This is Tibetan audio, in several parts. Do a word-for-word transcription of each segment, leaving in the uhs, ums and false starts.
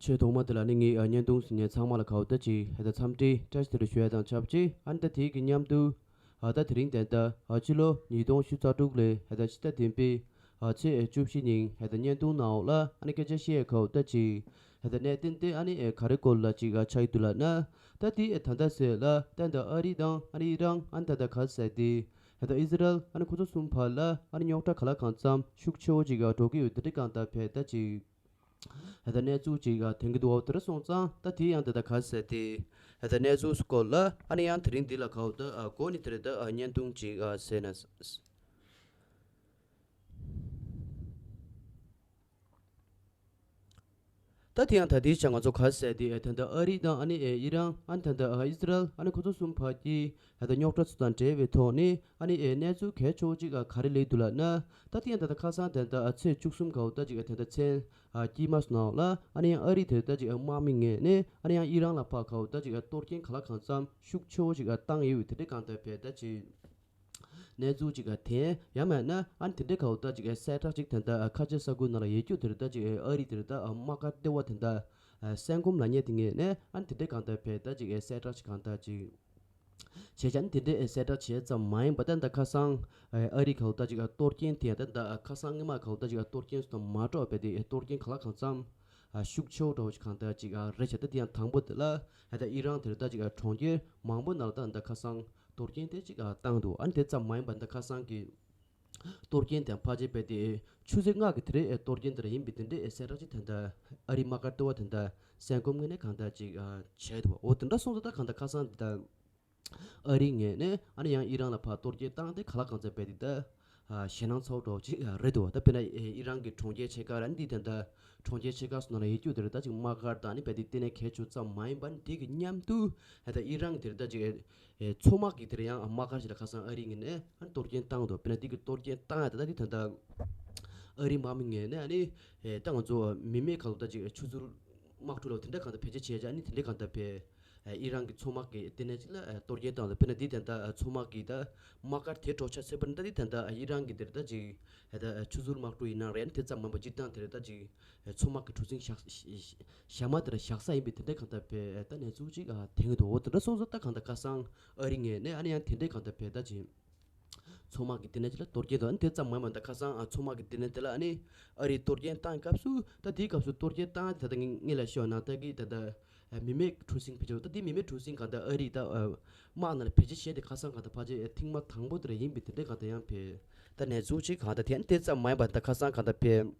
ཆེས་ཐོག་མ་དེ་ལ་ནི་ངས་ཨ་བརྙན་ཐུང་གཟིགས་མཁན་ཚང་མ་ལ་གའུ་ད་ཅིག་ཧེ་ད་འཚམས་འདྲི་བཀྲ་ཤིས་བདེ་ལེགས་ཞུ་ཡ་དང་ཆབས་ཅིག་ཨ་ནི་ད་དེའི་གི་མཉམ་དུ་ཨ་ད་དེ་རིང་དེ་ད་ཨ་ཕྱི་ལོ་ཉིས་སྟོང་ཕྱི་ཟླ་དྲུག་ལོའི་ཧེ་ད་ཕྱི་ཟླ་བདུན་པའི་ཨ་ཚེས་བཅུ་བཞི་ཉིན་ཧེ་ད་བརྙན་ཐུང་ནང་འོག་ལ་ཨ་ནི་སྐད་ཆ་བཤད་ཡ་གའུ་ད་ཅིག་ཧེ་ད་གནད་དོན་དེ་ཨ་ནི་ཨེ་ག་རེ་སྐོར་ལ་ཅིག་ཨ་ཆགས་ཡི་འདུག་ལབ་ན། ད་དེ་ཨེ་ད་ལྟ་ཟེར་ལ་ད་ད་ཨ་རི་དང་ཨ་ནི་ཨི་རན་ཨ་ནི་ད་ད་ག་ཟེར་དེ་ཧེ་ད་ཨི་ཟི་རལ་ཨ་ནི་ཁོ་ཚོ་གསུམ་བར་ལ་ཨ་ནི་རྙོག་དྲ་ག་ལ་གང་འཚམ་ཤུགས་ཆེ་བོ་ཅིག་ཨ་འགྲོ་གི་ཡོད་དེ་འདྲ་གང་ད་ཕེ་ད་ཅིག་ཧེ་ད་གནས་ཚུལ་ཅིག་ཨ་དེང་གི་འདུག་བ་དེ་འདྲ་སོང་ཙང་ད་དེ་ཡང་དེ་ད་ག་ཟེར་དེ་ཧེ་ད་གནས་ཚུལ་སྐོར་ལ་ཨ་ནི་ཡང་དེ་རིང་འདི་ལ་གའུ་ད་ཨ་གོ་ནི་དེ་རེད་ད་ཨ་བརྙན་ཐུང་ཅིག་ཨ་ཟེར་ན། ད་དེ་ཡང་ད་དེའི་ཆ་ང་ཚོ་ག་ཟེར་དེ་ཨ་ད་ད་ཨ་རི་དང་ཨ་ནི་ཨེ་ཨི་རན་ཨ་ནི་ད་ད་ཨ་ཨི་ཟི་རལ་ཨ་ནི་ཁོ་ཚོ་གསུམ་བར་གྱི་ཧེ་ད་རྙོག་དྲ་ཚོ་དང་འབྲེལ་བའི་ཐོག་ནས་ཨ་ནི་ཨེ་གནས་ཚུལ་གལ་ཆེ་བོ་ཅིག་ཨ་ག་རེ་སླེབས་འདུག་ལབ་ན། ད་དེ་ཡང་ད་ད་ཁ་སང་དེ་ད་ཨ་ཚེས་བཅུ་གསུམ་གའུ་ད་ཅིག་ཨ་དེ་ད་མཚན་ཨ་དཀྱིལ་མ་སོང་ནའང་ལ་ཨ་ནི་ཡང་ཨ་རི་དེ་ད་ཅིག་ཨ་དམག་མི་ངོས་ནས་ཨ་ནི་ཡང་ཨི་རན་ལ་ཕར་གའུ་ད་ཅིག་ཨ་གཏོར་སྐྱོན་ག་ལ་གང་འཚམ་ཤུགས་ཆེ་བོ་ཅིག་ཨ་བཏང་ཡོད་དེ་འདྲ་གང་ད་ཕེ་ད་ཅིག་གནས་ཚུལ་ཅིག་ཨ་དེ་ཡང་མེད་ན་ཨ་ནི་དེ་འདྲ་གའུ་ད་ཅིག་ཨ་གསལ་བསྒྲགས་ཅིག་དེ་ད་ཨ་ཁ་ཆེ་ས་ཁུལ་ནང་ལ་ཡོད་རྒྱུ་དེ་ད་ཅིག་ཨ་ཨ་རི་དེ་ད་ཨ་དམག་སྒར་ལྟེ་བ་དེ་ད་ཨ་སེང་གོམ་ལབ་མཁན་དེ་ངོས་ནས་ཨ་ནི་དེ་འདྲ་གང་ད་ཕེ་ད་ཅིག་ཨ་གསལ་བསྒྲགས་ཅིག་གང་ད་ཅིག་བྱས་ཙང་དེ་འདྲའི་གསལ་བསྒྲགས་བྱས་ཙམ་མ་ཡིན་པ་ད་ད་ཁ་སང་ཨ་རི་གའུ་ད་ཅིག་གཏོར་སྐྱོན་དེ་ད་ད་ཁ་སང་སྔོན་མ་གའུ་ད་ཅིག་གཏོར་སྐྱོན་སོགས་མ་འགྲོ་བས་དེ་གཏོར་སྐྱོན་ག་ལ་གང་འཚམ་ཤུགས་ཆེ་བོ་འདྲ་བོ་ཞིག་གང་ད་ཅིག་རེད་བྱས། ད་དེ་ཡང་དང་པོ་དེ་ལ་ད་ཨི་རན་དེར་ད་ཅིག་གྲོང་ཁྱེར་མང་པོ་ནང་ལ་ད་ད་ཁ་སང་གཏོར་སྐྱོན་དེ་ཅིག་བཏང་འདུག་ཨ་ནི་དེ་ཙམ་མ་ཡིན་པ་ད་ཁ་སང་གི་གཏོར་སྐྱོན་དེ་ཕལ་ཆེར་བས་དེ་ཆུ་ཚོད་ལྔ་གི་དེ་རེད་གཏོར་སྐྱོན་དེ་རེད་ཡིན་པའི་དེ་འདྲའི་གསལ་བསྒྲགས་ཅིག་ད་ད་ཨ་རི་དམག་སྒར་ལྟེ་བ་དེ་ད་སེང་གོམ་ངོས་ནས་གང་ད་ཅིག་བྱས་འདུག་འོ་དེ་འདྲ་སོང་ཙང་ད་གང་ད་ཁ་སང་དེ་ད། ཨ་རིའི་ངོས་ནས་ཨ་ནི་ཡང་ཨི་རན་ལ་ཕར་གཏོར་སྐྱོན་བཏང་སྟེ་ག་ལ་གང་འཚམ་བས་དེ་ད་ཞེད་སྣང་ཚ་བོ་འདྲ་བོ་ཅིག་རེད་འདུག་ད་དཔེར་ན་ཨི་རན་གྱི་གྲོང་ཁྱེར་ཆེ་ཁག་ར་འདི་དེ་འདྲ་གྲོང་ཁྱེར་ཆེ་ཁག་སོགས་ནང་ལ་ཡོད་རྒྱུ་དེ་རེད། ད་ཅིག་དམག་སྒར་དང་ནི་བས་དེ་ལྟེ་གནས་གལ་ཆེ་ཙམ་མ་ཡིན་པ་ནི་དེ་གི་མཉམ་དུ་ད་ཨི་རན་གྱི་དེ་རེད། ད་ཅིག་མཚོ་དམག་གི་དེ་རེད་ཡང་དམག་སྒར་ཞིག་ལ་ཁ་སང་ཨ་རིའི་ངོས་ནས་ཨ་ནི་གཏོར་སྐྱོན་བཏང་འདུག་དཔེར་ན་དེ་གི་གཏོར་སྐྱོན་བཏང་ཡ་ད་ད་དེ་ད་ད་ཨ་རིའི་དམག་མི་ངོས་ནས་ཨ་ནི་ད་ང་ཚོ་མི་མེད་ག་ལ་ད་ཅིག་ཆུ་ཚུར་དམག་འཁྲུག་ལ་དེ་འདྲ་གང་ད་བེད་སྤྱོད་བྱས་ཀྱང་ནི་དེ་འདྲ་གང་ད་བས། ཨི་རན་གྱི་མཚོ་དམག་གི་ལྟེ་གནས་ཅིག་ལ་གཏོར་སྐྱོན་བཏང་ལ། དཔེར་ན་འདི་ད་ལྟ་མཚོ་དམག་གི་ད་དམག་སྒར་དེ་འདྲ་ཆ་ཚོད་པར་ད་འདི་ད་ལྟ་ཨི་རན་གྱི་དེར་ད་ཅིག་ད་ཆུ་ཚུར་དམག་འཁྲུག་ཡིན་ན་རེད། དེ་ཙམ་མིན་པ་སྤྱིར་བཏང་དེར་ད་ཅིག་མཚོ་དམག་གི་གྲུ་གཟིངས་བཞག་ཞག་མ་དེར་བཞག་ས་ཡིན་པའི་དེ་འདྲ་གང་ལྟར་བས་ད་གནས་ཚུལ་ཅིག་ཐོན་གྱི་འདུག་འོ་དེ་འདྲ་སོང་ཙང་ད་གང་ལྟར་ཁ་སང་ཨ་རི་ངོས་ནས་ཨ་ནི་ཡང་དེ་འདྲ་གང་ལྟར་བས་ད་ཅིག་མཚོ་དམག་གི་ལྟེ་གནས་ཅིག་ལ་གཏོར་སྐྱོན་དང་། དེ་ཙམ་མ་མིན་པ་ད་ཁ་སང་ཨ་མཚོ་དམག་གི་ལྟེ་གནས་དེ་ལ་ཨ་ནི་ཨ་རིས་གཏོར་སྐྱོན་བཏང་སྐབས་སུ་ད་དེའི་སྐབས་སུ་གཏོར་སྐྱོན་བཏང་ད་ལྟ་ངས་ལ་ཤོད་ན་ད་གི་ད་ལྟ་མི་མེད་གྲུ་གཟིངས་ཕེབས་ཆོག་ད་དེ་མི་མེད་གྲུ་གཟིངས་གང་ལྟར་ཨ་རིས་ད་དམག་ནང་ལ་བེད་སྤྱོད་བྱས་ཏེ་ཁ་སང་གང་ལྟར་ཕལ་ཆེར་ཐེངས་མ་དང་པོ་དེ་ར་ཡིན་པའི་དེ་འདྲའི་གང་ལྟར་ཡང་ཕེབས་ད་གནས་ཚུལ་ཅིག་གང་ལྟར་དེ་ཨ་ནི་དེ་ཙམ་མ་ཡིན་པ་ད་ཁ་སང་གང་ལྟར་ཕེབས།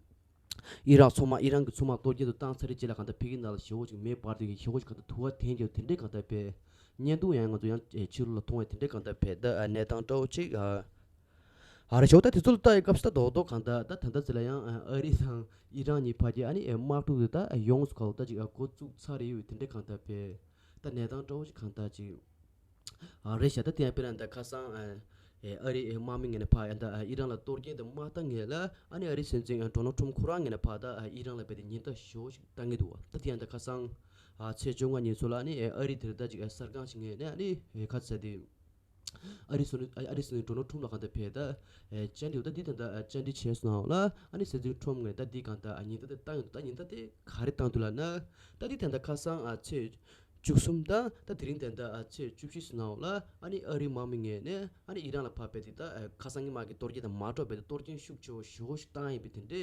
ཨི་རན་མཚོ་དམག་ཨི་རན་གྱི་མཚོ་དམག་གཏོར་སྐྱོན་དུ་བཏང་ཚར་རྗེས་ལ་གང་ལྟར་ཕ་གི་ནང་ལ་ཞེ་པོ་ཅིག་མེ་འབར་དུས་ཀྱི་ཞེ་པོ་ཅིག་གང་ལྟར་དུ་བ་འཐེན་རྒྱུ་དེ་འདྲའི་གང་ལྟར་བས་བརྙན་ཐུང་ཡང་ང་ཚོ་ཡང་ཕྱི་རུ་ལ་མཐོང་བའི་དེ་འདྲའི་གང་ལྟར་བས་ད་གནས་སྟངས་འདྲ་བོ་ཅིག་ཨ་རེ་ཞོག་ད་དེ་ཚོ་ལ་ལྟ་ཡི་སྐབས་སུ་ད་རྡོག་རྡོག་གང་ལྟར་ད་ད་ལྟ་ཚེ་ལ་ཡང་ཨ་རི་དང་ཨི་རན་གཉིས་བར་གྱི་ཨ་ནི་དམག་འཁྲུག་དེ་ད་ཡོངས་སུ་གང་ལྟར་ཅིག་འགོ་བཙུགས་ཚར་ཡོད་དེ་འདྲའི་གང་ལྟར་བས་ད་གནས་སྟངས་འདྲ་བོ་ཅིག་གང་ལྟར་ཅིག་ཨ་རེད་ཤག་ད་དེ་ཡང་དཔེར་ན་ད་ཁ་སང་ཨ་ཨ་རི་དམག་མི་ངོས་ནས་ཕར་ཡང་ད་ཨི་རན་ལ་གཏོར་སྐྱོན་དེ་མ་བཏང་སྔོན་ལ་ཨ་ནི་ཨ་རི་སྲིད་འཛིན་ཌོ་ནལ་ཊམ་ཁོ་རང་ངོས་ནས་ཕར་ད་ཨི་རན་ལ་བས་ཏེ་ཉེན་བརྡ་ཞེ་པོ་ཞིག་བཏང་གི་འདུག་ད་དེ་ཡང་ད་ཁ་སང་ཨ་ཚེས་བཅོ་ལྔ་ཉིན་ཚོ་ལ་ཨ་ནི་ཨ་རི་དེར་ད་ཅིག་གསར་ཁང་ཞིག་ངོས་ནས་ཨ་ནི་ཁ་ཚ་དེ་ཨ་རི་སྲིད་ཨ་རི་སྲིད་འཛིན་ཌོ་ནལ་ཊམ་ལ་གང་ད་བས་ད་བཅར་འདྲི་ད་འདི་ད་ད་བཅར་འདྲི་བྱས་སོང་ལ་ཨ་ནི་སྲིད་འཛིན་ཊམ་ངོས་ད་འདི་གང་ད་ཉེན་བརྡ་དེ་བཏང་ཡོད་འདུག་ད་ཉེན་བརྡ་དེ་ག་རེ་བཏང་འདུག་ལབ་ན་ད་འདི་ད་ད་ཁ་སང་ཨ་ཚེས་བཅུ་གསུམ་དང་ད་དེ་རིང་དེ་འདྲ་ཨ་ཚེས་བཅུ་བཞི་ཟིན་ནའང་ལ་ཨ་ནི་ཨ་རིའི་དམག་མི་ངོས་ནས་ཨ་ནི་ཨི་རན་ལ་ཕར་བས་ཏེ་ད་ཁ་སང་ཉི་མ་གི་གཏོར་སྐྱོན་དང་མ་འགྲོགས་པའི་གཏོར་སྐྱོན་ཤུགས་ཆེ་བོ་ཞེ་པོ་ཞིག་བཏང་ཡིན་པའི་དེ་འདྲའི་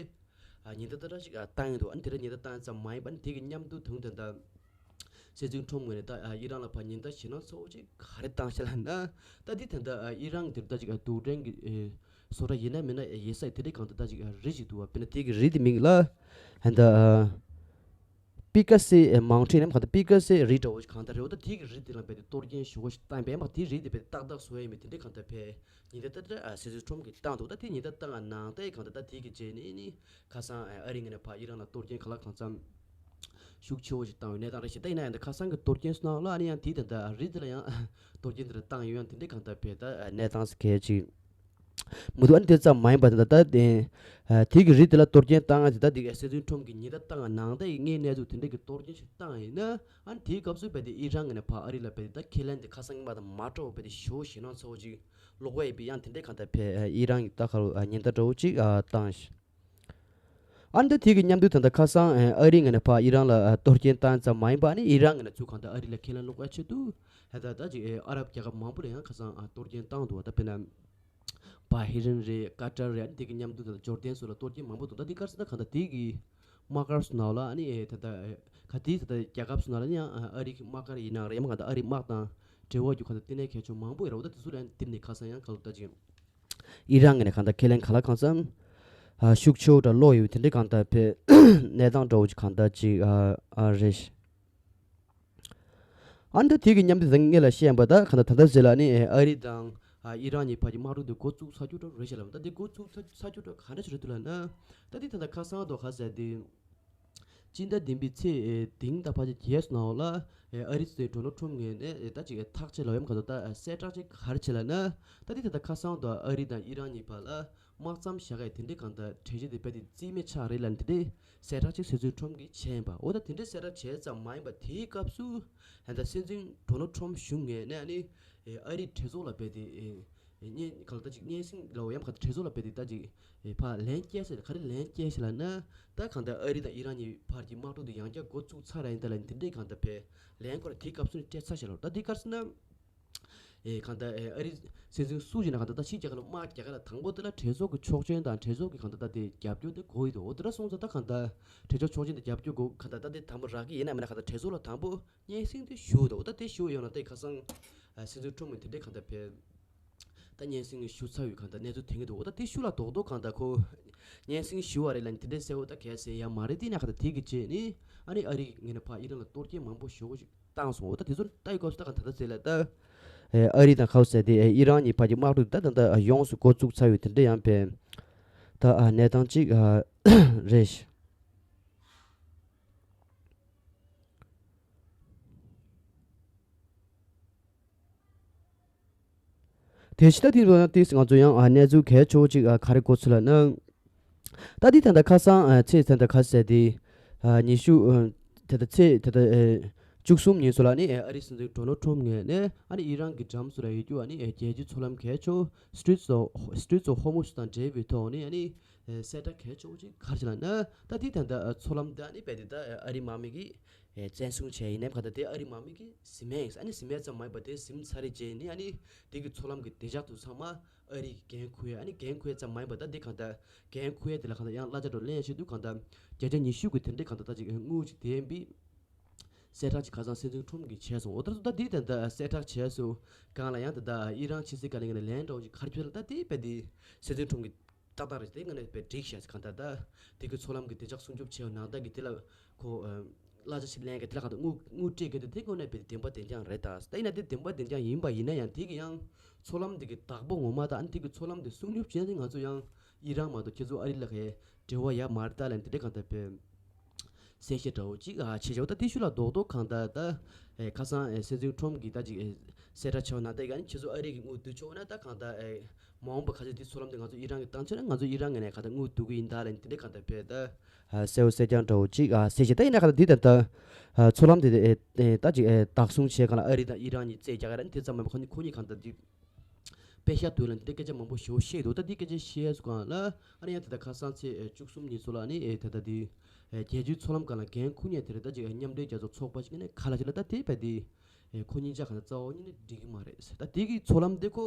ཨ་ཉེན་བརྡ་ཏག་ཏག་ཞིག་ཨ་བཏང་ཡོད་འདུག་ཨ་ནི་དེ་འདྲ་ཉེན་བརྡ་བཏང་ཙམ་མ་ཡིན་པ་ཨ་ནི་དེ་གི་མཉམ་དུ་དུང་དེ་འདྲ་སྲིད་འཛིན་ཊམ་ངོས་ནས་ད་ཨ་ཨི་རན་ལ་ཕར་ཉེན་བརྡ་ཞེད་སྣང་ཚ་བོ་ཅིག་ག་རེ་བཏང་ཤག་ལབ་ན་ད་འདི་དེ་འདྲ་ཨ་ཨི་རན་གི་དེ་འདྲ་ཅིག་ཨ་རྡུལ་ཕྲན་གི་ཨེ་བཟོ་གྲྭ་ཡིན་ན་མིན་ན་ཡོད་ས་དེ་འདྲའི་གང་དེ་འདྲ་ཅིག་ཨ་རི་ཞིག་འདུག་བ། དཔེར་ན་དེ་གི་རི་དེ་མིང་ལ་ཨ་ད་ཨ། པི་ཀ་སི་མའུན་ཊེན་ནམ་གང་ལྟར་པི་ཀ་སི་རི་འདྲ་བོ་ཞིག་གང་ལྟར་རེད་བ། ད་དེ་གི་རི་དེ་ལ་བས་ཏེ་གཏོར་སྐྱོན་ཞེ་པོ་ཞིག་བཏང་བས་མ་དེ་རི་དེ་བས་ཏག་ཏག་བཟོ་ཡ་ཡིན་པའི་དེ་འདྲའི་གང་ལྟར་བས་ཉེན་བརྡ་ཏག་ཏག་ཨ་སྲིད་འཛིན་ཊམ་གྱིས་བཏང་འདུག་ད་དེ་ཉེན་བརྡ་བཏང་ཨ་ནང་ལྟའི་གང་ལྟར་ད་དེ་གི་རྗེས་ནས་ནི་ཁ་སང་ཨ་ཨ་རི་ངོས་ནས་ཕར་ཨི་རན་ལ་གཏོར་སྐྱོན་ག་ལ་གང་འཚམ་ཤུགས་ཆེ་བོ་ཞིག་བཏང་བའི་གནས་སྟངས་རེད་ཤག་ད་ཡིན་ན་ཡང་ད་ཁ་སང་གི་གཏོར་སྐྱོན་སོང་ལ་ཨ་ནི་ཡང་དེའི་དེ་འདྲ་རི་དེ་ལ་ཡང་གཏོར་སྐྱོན་དེ་འདྲ་བཏང་ཡོད་ཡང་དེ་འདྲའི་གང་ལྟར་བས་ད་གནས་སྟངས་སུ་གལ་ཆེ། མི་འདུག་ཨ་ནི་དེ་ཙམ་མ་ཡིན་པ་དེ་ད་ལྟ་དེ་ཨ་དེ་གི་རི་དེ་ལ་གཏོར་སྐྱོན་བཏང་ཨ་དེ་ད་དེ་གི་སྲིད་འཛིན་ཊམ་གྱིས་ཉེན་བརྡ་བཏང་ཨ་ནང་ད་ཡི་ངའི་གནས་ཚུལ་དེ་འདྲ་གི་གཏོར་སྐྱོན་ཞིག་བཏང་ཡིན་ན་ཨ་ནི་དེའི་སྐབས་སུ་བས་ཏེ་ཨི་རན་གྱི་ནས་ཕར་ཨ་རི་ལ་བས་ཏེ་ད་ཁས་ལེན་དེ་ཁ་སང་ཉི་མ་དང་མ་འགྲོགས་བས་ཏེ་ཞེ་པོ་ཞེད་སྣང་ཚ་བོ་ཅིག་ལོག་པ་ཡིན་པའི་ཡང་དེ་འདྲའི་གང་ལྟར་བས་ཨི་རན་གྱི་ད་ཁ་རུ་ཉེན་བརྡ་འདྲ་བོ་ཅིག་བཏང་ཞིག་ཨ་ནི་ད་དེ་གི་མཉམ་དུ་ད་ལྟ་ཁ་སང་ཨ་རིའི་ངོས་ནས་ཕར་ཨི་རན་ལ་ཨ་གཏོར་སྐྱོན་བཏང་ཙམ་མ་ཡིན་པ། ཨ་ནི་ཨི་རན་ངོས་ནས་ཚུར་གང་ལྟར་ཨ་རི་ལ་ཁས་ལེན་སློག་པའི་ཆེད་དུ་ད་ལྟ་ད་ཅིག་ཨ་རབ་རྒྱལ་ཁབ་མང་པོ་ལ་ཡང་ཁ་སང་ཨ་གཏོར་སྐྱོན་བཏང་འདུག་བ། ད་དཔེར་ན་བྷ་ཧི་རན་རེད། ཀ་ཏར་རེད། ཨ་ནི་དེ་གི་མཉམ་དུ་ད་ལྟ་ཇོར་ཌན་སོགས་ལ་གཏོར་སྐྱོན་མང་པོ་འདུག་ད་དེ་ག་རེ་ཟེར་ན་གང་ལྟར་དེ་གི་དམག་སྒར་སོགས་ནང་ལ་ཨ་ནི་ཨེ་ད་ལྟ་ཨེ་ག་དེ་ད་ལྟ་རྒྱལ་ཁབ་སོགས་ནང་ལ་ཨ་ནི་ཡང་ཨ་ཨ་རི་གི་དམག་སྒར་ཡིན་ན་རེད། ཡང་མིན་གང་ལྟར་ཨ་རིའི་དམག་དང་འབྲེལ་བ་རྒྱུ་གང་ལྟར་བསྟི་གནས་གལ་ཆེ་མང་པོ་ཡོད་རེད་བ། ད་དེ་ཚོ་ལ་ཡང་བསྟི་གནས་ཁ་སང་ཡང་གང་ལྟར་ད་ཅིག་ཨི་རན་ངོས་ནས་གང་ལྟར་ཁས་ལེན་གང་ལ་གང་འཚམ་ཨ་ཤུགས་ཆེ་བོ་འདྲ་སློག་ཡོད། དེ་འདྲའི་གང་ལྟར་དཔེ་གནས་སྟངས་འདྲ་བོ་ཅིག་གང་ལྟར་ཅིག་ཨ་ཨ་རེད། ཨ་ནི་ད་དེ་གི་མཉམ་དུ་ད་ངེད་ལ་བཤད་པ་ད་གང་ལྟར་ད་ལྟ་ཟེར་ལ་ནི་ཨ་རི་དང་ཨ་ཨི་རན་གཉིས་བར་གྱི་དམག་འཁྲུག་དེ་འགོ་བཙུགས་ཚར་རྒྱུ་འདྲ་རེད་ཤག་ལབ། ད་དེ་འགོ་བཙུགས་ཚར་ཚར་རྒྱུ་འདྲ་ག་འདྲ་ཞིག་རེད་འདུག་ལབ་ན། ད་དེ་ད་ལྟ་ཁ་སང་དུ་ག་ཟེར་དེ། སྤྱི་ཟླ་བདུན་པའི་ཚེས་ཨེ་བདུན་དང་ཕལ་ཆེར་བརྒྱད་ནང་ལ་ཨེ་ཨ་རིའི་སྲིད་འཛིན་ཌོ་ནལ་ཊམ་ངོས་ནས་ཨེ་ད་ཅིག་ཨེ་ཐག་བཅད་ལབ་ཡམ་ག་དོ་ད་ཨེ་གསལ་བསྒྲགས་ཅིག་ག་རེ་བྱས་ལབ་ན། ད་དེ་ད་ལྟ་ཁ་སང་དུ་ཨ་རི་དང་ཨི་རན་གཉིས་བར་ལ་དམག་མཚམས་བཞག་ཡས་དེ་འདྲའི་གང་ལྟར་གྲོས་གཞི་དེ་རྦད་དེ་རྩིས་མེད་ཆགས་རེད་ལབ་ནས་དེ་འདྲའི་གསལ་བསྒྲགས་ཅིག་སྲིད་འཛིན་ཊམ་གྱིས་བྱས་ཡིན་པ། འོ་ད་དེ་འདྲའི་གསལ་བསྒྲགས་བྱས་ཙམ་མ་ཡིན་པ། དེའི་སྐབས་སུ་ད་ལྟ་སྲིད་འཛིན་ཌོ་ནལ་ཊམ་གཞུང་ངོས་ནས་ཨ་ནི་ཨེ་ཨ་རིའི་གྲོས་ཚོགས་ལ་རྦད་དེ་ཨེ་ཨེ་སྙན་གང་ལྟར་ཅིག་སྙན་སེང་ལབ་ཡམ་ག་ད་གྲོས་ཚོགས་ལ་རྦད་དེ་ད་ཅིག་ཨེ་ཕར་ལན་བསྐྱལ་ཟེར། ག་རེ་ལན་བསྐྱལ་ཟེར་ལབ་ན། ད་གང་ལྟར་ཨ་རི་དང་ཨི་རན་གཉིས་བར་གྱི་དམག་འཁྲུག་དེ་ཡང་བསྐྱར་འགོ་བཙུགས་ཚར་ར་ཡིན་ད་ལབ་ནས་དེ་འདྲའི་གང་ལྟར་དཔེ་ལན་སྐོར་དེའི་སྐབས་སུ་ནས་སྤྲད་ཚར་ཤག་ལབ། ད་དེ་ག་རེ་ཟེར་ན། ཨེ་གང་ལྟར་ཨེ་ཨ་རི་སྲིད་འཛིན་སུ་ཞིག་ན་གང་ལྟར་ད་ཕྱི་རྒྱལ་ཁབ་ལ་དམག་རྒྱག་ག་ལ་དང་པོ་དེ་ལ་གྲོས་ཚོགས་ཀྱི་ཆོག་མཆན་དང་གྲོས་ཚོགས་ཀྱི་གང་ལྟར་ད་དེ་རྒྱབ་སྐྱོར་དེ་དགོས་ཡི་འདུག་འོ་དེ་འདྲ་སོང་ཙང་ད་གང་ལྟར་གྲོས་ཚོགས་ཆོག་མཆན་དེ་རྒྱབ་སྐྱོར་དགོས། གང་ལྟར་ད་དེ་དང་པོ་རག་གི་ཡིན་ན་མིན་ན་གང་ལྟར་གྲོས་ཚོགས་ལ་དང་པོ་སྙན་སེང་དེ་ཞུ་འདུག་འོ་ད་དེ་ཞུ་ཡོང་ན་དེ་ཁ་སང་ཨ་སྲིད་འཛིན་ཊམ་གྱིས་དེ་འདྲའི་གང་ལྟར་ཕེབས། ད་སྙན་སེང་ཞུ་ཚར་ཡོད་གང་ལྟར་གནས་ཚུལ་ཐོན་གྱི་འདུག་འོ་ད་དེ་ཤུགས་ལ་རྡོག་རྡོག་གང་ལྟར་ཁོ་སྙན་སེང་ཞུ་བ་རེད་ལབ་ནས་དེ་འདྲའི་གསལ་བོ་ད་གས་གསལ་ཡ་མ་རེད། དེ་ན་གང་ལྟར་དེ་གི་རྗེས་ནི་ཨ་ནི་ཨ་རི་ངོས་ནས་ཕར་ཨི་རན་ལ་གཏོར་སྐྱོན་མང་པོ་ཞེ་པོ་ཞིག་བཏང་སོང་། འོ་ད་དེ་ཚོ་ལྟ་ཡི་སྐབས་སུ་ད་གང་ད་ལྟ་ཟེར་ལ་ད་ཨ་རི་དང་ཁ་བ་ཟེར་དེ་ཨི་རན་གཉིས་བར་གྱི་དམག་འཁྲུག་ད་ད་ད་ཡོངས་སུ་འགོ་བཙུགས་ཚར་ཡོད། དེ་འདྲ་ཡང་པས་ད་གནས་སྟངས་གཅིག་རེད། དེ་ཕྱི་ད་དེ་ལོ་ན་ཏིས་ང་ཚོ་ཡང་ཨ་གནས་ཚུལ་གལ་ཆེ་བོ་ཅིག་ཨ་ག་རེ་གོ་ཚུལ་ལ་ན། ད་དེ་ད་ལྟ་ཁ་སང་ཨ་ཚེས་ད་ལྟ་ཁ་ཟེར་དེ་ཨ་ཉི་ཤུ་ཨ་ད་ལྟ་ཚེས་ད་ལྟ་ཨ་བཅུ་གསུམ་ཉིན་སོགས་ལ་ནི་ཨ་རི་སྲིད་འཛིན་ཌོ་ནལ་ཊམ་ངོས་ནས་ཨ་ནི་ཨི་རན་གྱི་འགྲམ་སོགས་ལ་ཡོད་རྒྱུ་ཨ་ནི་རྒྱལ་སྤྱིའི་མཚོ་ལམ་གལ་ཆེ་བོ་Straits of Straits of Hormuz དང་འབྲེལ་བའི་ཐོག་ནས་ཨ་ནི་གསལ་བསྒྲགས་གལ་ཆེ་བོ་ཅིག་ག་རེ་བྱས་ལ་ན། ད་དེ་ད་ལྟ་མཚོ་ལམ་དེ་ཨ་ནི་རྦད་དེ་ད་ཨ་རི་དམག་མི་གིས་ཨེ་བཙན་བཟུང་བྱས་ཡིན་ནའི་གང་ལྟར་དེ་ཨ་རི་དམག་མི་གིས་ཟིན་མེད། ཨ་ནི་ཟིན་མེད་ཙམ་མ་ཡིན་པར་དེ་ཟིན་ཚར་རེད་རྗེས་ནི་ཨ་ནི་དེ་གི་མཚོ་ལམ་གི་བདེ་འཇགས་དུ་ཚང་མ་ཨ་རི་གིས་འགན་འཁུར་ཡ། ཨ་ནི་འགན་འཁུར་ཡ་ཙམ་མ་ཡིན་པར་ད་དེ་གང་ལྟར་འགན་འཁུར་ཡ་དེ་ལ་གང་ལྟར་ཡང་གླ་ཆ་འདྲ་ལེན་ཡ་ཆེད་དུ་གང་ལྟར་བརྒྱ་ཆ་ཉི་ཤུ་གི་དེ་འདྲའི་གང་ལྟར་ད་ཅིག་དངུལ་ཅིག་དེ་ཡིན་པའི་གསལ་བསྒྲགས་ཅིག་ཁ་སང་སྲིད་འཛིན་ཊམ་གིས་བྱས་སོང་། འོ་ད་ད་དེ་ད་ལྟ་གསལ་བསྒྲགས་བྱས་སོང་། གང་ལ་ཡང་ད་ལྟ་ཨི་རན་ཕྱི་སྲིད་བཀའ་བློན་ངོས་ནས་ལན་འདྲ་བོ་ཅིག་ག་རེ་ཕུལ་ལ་ད་དེ་རྦད་དེ་སྲིད་འཛིན་ཊམ་གིས་ཏག་ཏག་རེད། དེ་ངོས་ནས་དཔེ་འགྲིག་ཤག་གང་ལྟར་ད་དེ་གི་མཚོ་ལམ་གྱི་བདེ་འཇགས་སྲུང་སྐྱོབ་བྱས་པ་ནང་ལྟར་གྱི་དེ་ལ་ཁོ་ཨ་གླ་ཆ་ཞིག་ལེན་གྱི་དེ་ལ་གང་ལྟར་དངུལ་དངུལ་སྤྲད་གི་འདུག་དེ་ངོས་ནས་དཔེ་བདེན་པ་བདེན་རྐྱང་རེད། ད་ད་ཡིན་ན་དེ་བདེན་པ་བདེན་རྐྱང་ཡིན་པ་ཡིན་ན་ཡང་དེ་གི་ཡང་མཚོ་ལམ་དེ་གི་བདག་པོ་ངོ་མ་དང་ཨ་ནི་དེ་གི་མཚོ་ལམ་དེ་སྲུང་སྐྱོབ་བྱས་ན་དེ་ང་ཚོ་ཡང་ཨི་རན་མ་གཏོགས་ཁྱེད་ཚོ་ཨ་རི་ལ་གའི་འབྲེལ་བ་ཡོད་མ་རེད་ད་ལབ་དེ་འདྲ་གང་ལྟར་དཔེ་གསལ་བཤད་འདྲ་བོ་ཅིག་ཨ་བྱས་བྱས། འོ་ད་དེ་ཤུགས་ལ་རྡོག་རྡོག་གང་ལྟར་ད་ཨེ་ཁ་སང་ཨེ་སྲིད་འཛིན་ཊམ་གིས་ད་ཅིག་ཨེ་གསལ་བསྒྲགས་བྱས་པ་ནང་ལྟར་གྱི་ཨ་ནི་ཁྱེད་ཚོ་ཨ་རི་གི་དངུལ་བསྡུ་ཆོག་ན་ད་གང་ལྟར་ཨེ་མ་འོངས་པ་ཁ་ཤས་དེ་མཚོ་ལམ་དེ་ང་ཚོ་ཨི་རན་གྱིས་བཏང་ཆོག་ན་ང་ཚོ་ཨི་རན་ངོས་ནས་གང་ལྟར་དངུལ་བསྡུ་གི་ཡིན་ད་ལབ་དེ་འདྲ་གང་ལྟར་དཔེ་ད་ཨ་གསལ་བོ་གསལ་རྐྱང་འདྲ་བོ་ཅིག་ཨ་གསལ་བཤད་ད་ཡིན་ན་གང་ལྟར་འདི་ད་ལྟ་ཨ་མཚོ་ལམ་དེ་ཨེ་ཨེ་ད་ཅིག་ཨེ་བདག་བཟུང་བྱས་གང་ལ་ཨ་རི་དང་ཨི་རན་གཉིས་རྩོད་རྒྱག་ག་ར་ནི་དེ་ཙམ་མ་ཡིན་པར་ཁོ་གཉིས་ཁོ་གཉིས་གང་ལྟར་ཅིག་པེ་ཤ་དུས་ལ་འདི་སྐད་ཆ་མང་པོ་ཞེ་པོ་བཤད་འདུག་ད་འདི་སྐད་ཆ་བཤད་སུ་གང་ལ་ཨ་ནི་ཡང་དེ་ལྟར་ཁ་སང་ཚེས་བཅུ་གསུམ་ཉིན་ཚོ་ལ་ནི་ཨེ་ད་ལྟ་འདི་རྒྱལ་སྤྱིའི་མཚོ་ལམ་སྒང་ལ་འགན་འཁུར་མཁན་དེ་རེད། ད་ཅིག་མཉམ་འབྲེལ་རྒྱལ་ཚོགས་ཚོགས་པ་ཞིག་ནས་ག་ལ་ཞིག་ལ་ད་དེ་བས་དེ་ཁོ་གཉིས་ཆ་གང་ལྟར་རྩ་བ་ཉིད་ནས་འགྲིག་གི་མ་རེད། ད་དེ་གི་མཚོ་ལམ་དེ་ཁོ་